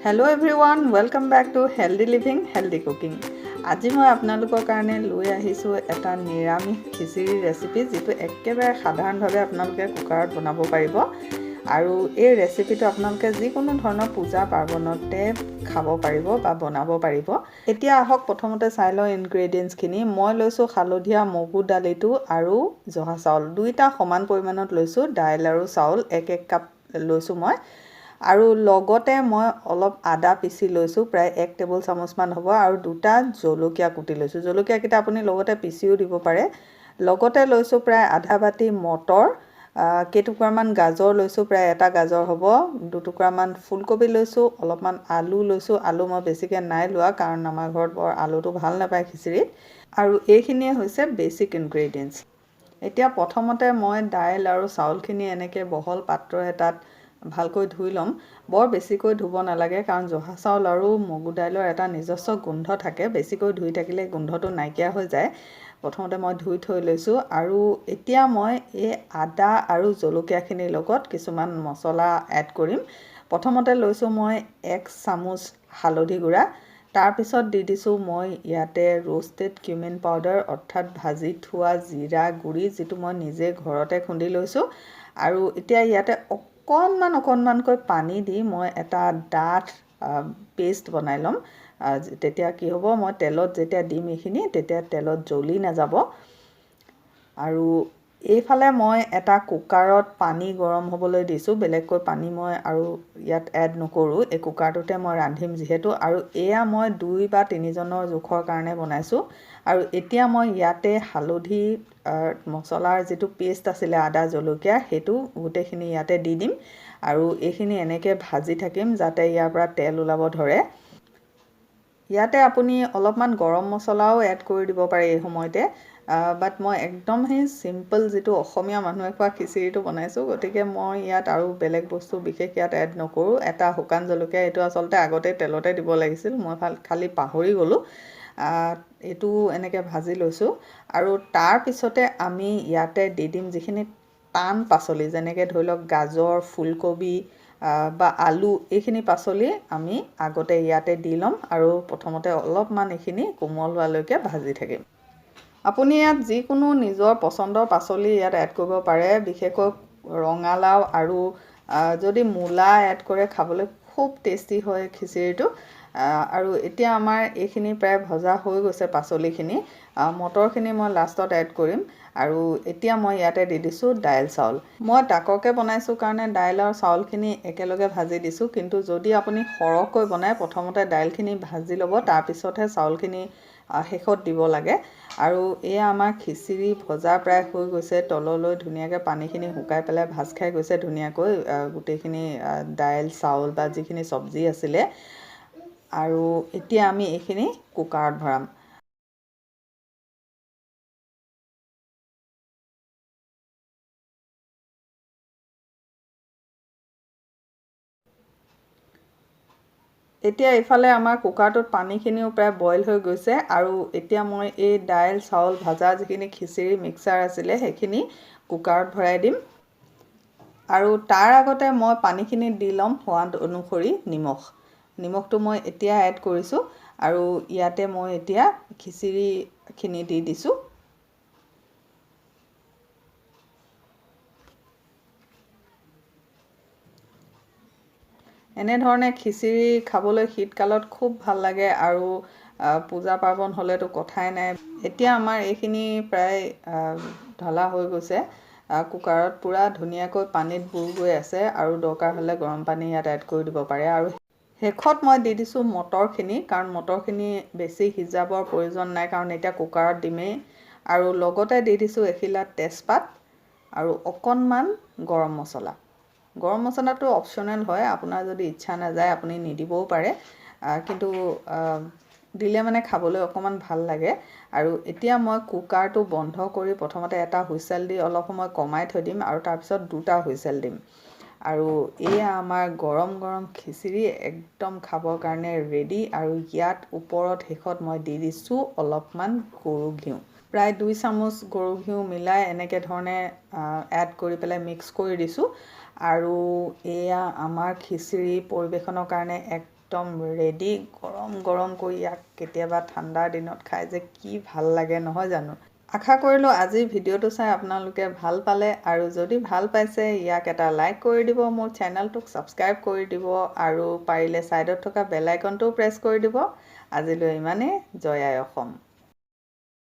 Hello everyone, welcome back to Healthy Living, Healthy Cooking. আজি মই আপোনালোকৰ কাৰণে লৈ আহিছোঁ এটা নিৰামিষ খিচিৰি ৰেচিপি, যিটো একেবাৰে সাধাৰণভাৱে আপোনালোকে কুকাৰত বনাব পাৰিব আৰু এই ৰেচিপিটো আপোনালোকে যিকোনো ধৰণৰ পূজা পাৰ্বণতে খাব পাৰিব বা বনাব পাৰিব। এতিয়া আহক, প্ৰথমতে চাই লওঁ ইনগ্ৰেডিয়েণ্টছখিনি। মই লৈছোঁ হালধীয়া মগু দালিটো আৰু জহা চাউল, দুইটা সমান পৰিমাণত লৈছোঁ। দাইল আৰু চাউল এক এক কাপ লৈছোঁ মই। আৰু লগতে মই অলপ আদা পিচি লৈছোঁ, প্ৰায় 1 টেবুল চামুচমান হ'ব, আৰু দুটা জলকীয়া কুটি লৈছোঁ। জলকীয়াকেইটা আপুনি লগতে পিচিও দিব পাৰে। লগতে লৈছোঁ প্ৰায় আধা বাতি মটৰ, কেইটুকুৰামান গাজৰ লৈছোঁ, প্ৰায় এটা গাজৰ হ'ব, দুটুকুৰামান ফুলকবি লৈছোঁ, অলপমান আলু লৈছোঁ। আলু মই বেছিকৈ নাই লোৱা, কাৰণ আমাৰ ঘৰত বৰ আলুটো ভাল নাপায় খিচিৰিত। আৰু এইখিনিয়ে হৈছে বেচিক ইনগ্ৰেডিয়েণ্টছ। এতিয়া প্ৰথমতে মই দাইল আৰু চাউলখিনি এনেকৈ বহল পাত্ৰ এটাত ভালকৈ ধুই ল'ম। বৰ বেছিকৈ ধুব নালাগে, কাৰণ জহা চাউল আৰু মগু দাইলৰ এটা নিজস্ব গোন্ধ থাকে। বেছিকৈ ধুই থাকিলে গোন্ধটো নাইকিয়া হৈ যায়। প্ৰথমতে মই ধুই থৈ লৈছোঁ আৰু এতিয়া মই এই আদা আৰু জলকীয়াখিনিৰ লগত কিছুমান মছলা এড কৰিম। প্ৰথমতে লৈছোঁ মই 1 চামুচ হালধি গুড়া। তাৰপিছত দি দিছোঁ মই ইয়াতে ৰোষ্টেড কিউমিন পাউডাৰ, অৰ্থাৎ ভাজি থোৱা জিৰা গুড়ি, যিটো মই নিজে ঘৰতে খুন্দি লৈছোঁ। আৰু এতিয়া ইয়াতে অকণমান অকণমানকৈ পানী দি মই এটা ডাঠ পেষ্ট বনাই ল'ম। তেতিয়া কি হ'ব, মই তেলত যেতিয়া দিম এইখিনি, তেতিয়া তেলত জ্বলি নাযাব। আৰু এইফালে মই এটা কুকাৰত পানী গৰম হ'বলৈ দিছোঁ। বেলেগকৈ পানী মই আৰু ইয়াত এড নকৰোঁ, এই কুকাৰটোতে মই ৰান্ধিম যিহেতু। আৰু এয়া মই দুই বা তিনিজনৰ জোখৰ কাৰণে বনাইছোঁ। আৰু এতিয়া মই ইয়াতে হালধি, মছলাৰ যিটো পেষ্ট আছিলে, আদা জলকীয়া, সেইটো গোটেইখিনি ইয়াতে দি দিম আৰু এইখিনি এনেকৈ ভাজি থাকিম যাতে ইয়াৰ পৰা তেল ওলাব ধৰে। ইয়াতে আপুনি অলপমান গৰম মছলাও এড কৰি দিব পাৰে এই সময়তে, বাট মই একদম সেই চিম্পল যিটো অসমীয়া মানুহে খোৱা খিচিৰিটো বনাইছোঁ, গতিকে মই ইয়াত আৰু বেলেগ বস্তু বিশেষ ইয়াত এড নকৰোঁ। এটা শুকান জলকীয়া, এইটো আচলতে আগতে তেলতে দিব লাগিছিল, মই খালি পাহৰি গ'লোঁ। এইটো এনেকৈ ভাজি লৈছোঁ আৰু তাৰপিছতে আমি ইয়াতে দি দিম যিখিনি টান পাচলি, যেনেকৈ ধৰি লওক গাজৰ, ফুলকবি বা আলু। এইখিনি পাচলি আমি আগতে ইয়াতে দি ল'ম আৰু প্ৰথমতে অলপমান এইখিনি কোমল হোৱালৈকে ভাজি থাকিম। আপুনি ইয়াত যিকোনো নিজৰ পচন্দৰ পাচলি ইয়াত এড কৰিব পাৰে। বিশেষকৈ ৰঙালাও আৰু যদি মূলা এড কৰে, খাবলৈ খুব টেষ্টি হয় খিচিৰিটো। আৰু এতিয়া আমাৰ এইখিনি প্ৰায় ভজা হৈ গৈছে পাচলিখিনি। মটৰখিনি মই লাষ্টত এড কৰিম। আৰু এতিয়া মই ইয়াতে দি দিছোঁ দাইল চাউল। মই তাককৈ বনাইছোঁ কাৰণে দাইল আৰু চাউলখিনি একেলগে ভাজি দিছোঁ। কিন্তু যদি আপুনি সৰহকৈ বনায়, প্ৰথমতে দাইলখিনি ভাজি ল'ব, তাৰপিছতহে চাউলখিনি শেষত দিব লাগে। আৰু এয়া আমাৰ খিচিৰি ভজা প্ৰায় হৈ গৈছে। তললৈ ধুনীয়াকৈ পানীখিনি শুকাই পেলাই ভাজ খাই গৈছে ধুনীয়াকৈ গোটেইখিনি দাইল চাউল বা যিখিনি চব্জি আছিলে। আৰু এতিয়া আমি এইখিনি কুকাৰত ভৰাম। এতিয়া ইফালে আমাৰ কুকাৰটোত পানীখিনিও প্ৰায় বইল হৈ গৈছে আৰু এতিয়া মই এই দাইল চাউল ভজা যিখিনি খিচিৰি মিক্সাৰ আছিলে, সেইখিনি কুকাৰত ভৰাই দিম। আৰু তাৰ আগতে মই পানীখিনি দি ল'ম সোৱাদ অনুসৰি নিমখ। নিমখটো মই এতিয়া এড কৰিছোঁ আৰু ইয়াতে মই এতিয়া খিচিৰিখিনি দি দিছোঁ। এনেধৰণে খিচিৰি খাবলৈ শীতকালত খুব ভাল লাগে আৰু পূজা পাৰ্বণ হ'লেতো কথাই নাই। এতিয়া আমাৰ এইখিনি প্ৰায় ঢলা হৈ গৈছে কুকাৰত, পূৰা ধুনীয়াকৈ পানীত বুৰ গৈ আছে। আৰু দৰকাৰ হ'লে গৰম পানী ইয়াত এড কৰি দিব পাৰে। আৰু শেষত মই দি দিছোঁ মটৰখিনি, কাৰণ মটৰখিনি বেছি সিজাবৰ প্ৰয়োজন নাই, কাৰণ এতিয়া কুকাৰত দিমেই। আৰু লগতে দি দিছোঁ এখিলা তেজপাত আৰু অকণমান গৰম মছলা। গৰম মছলাটো অপশ্যনেল হয়, আপোনাৰ যদি ইচ্ছা নাযায় আপুনি নিদিবও পাৰে, কিন্তু দিলে মানে খাবলৈ অকণমান ভাল লাগে। আৰু এতিয়া মই কুকাৰটো বন্ধ কৰি প্ৰথমতে এটা হুইচেল দি অলপ সময় কমাই থৈ দিম আৰু তাৰপিছত দুটা হুইচেল দিম। আৰু এয়া আমাৰ গৰম গৰম খিচিৰি একদম খাবৰ কাৰণে ৰেডি। আৰু ইয়াত ওপৰত শেষত মই দি দিছোঁ অলপমান গৰু ঘিউ। প্ৰায় 2 চামুচ গৰু ঘিউ মিলাই এনেকৈ ধৰণে এড কৰি পেলাই মিক্স কৰি দিছোঁ। আৰু এয়া আমাৰ খিচিৰি পৰিৱেশনৰ কাৰণে একদম ৰেডি। গৰম গৰম কৰি ইয়াক কেতিয়াবা ঠাণ্ডাৰ দিনত খাই যে কি ভাল লাগে, নহয় জানো? আশা কৰিলোঁ আজিৰ ভিডিঅ'টো চাই আপোনালোকে ভাল পালে আৰু যদি ভাল পাইছে, ইয়াক এটা লাইক কৰি দিব, মোৰ চেনেলটোক ছাবস্ক্ৰাইব কৰি দিব আৰু পাৰিলে ছাইডত থকা বেল আইকনটোও প্ৰেছ কৰি দিব। আজিলৈ ইমানেই। জয় আই অসম।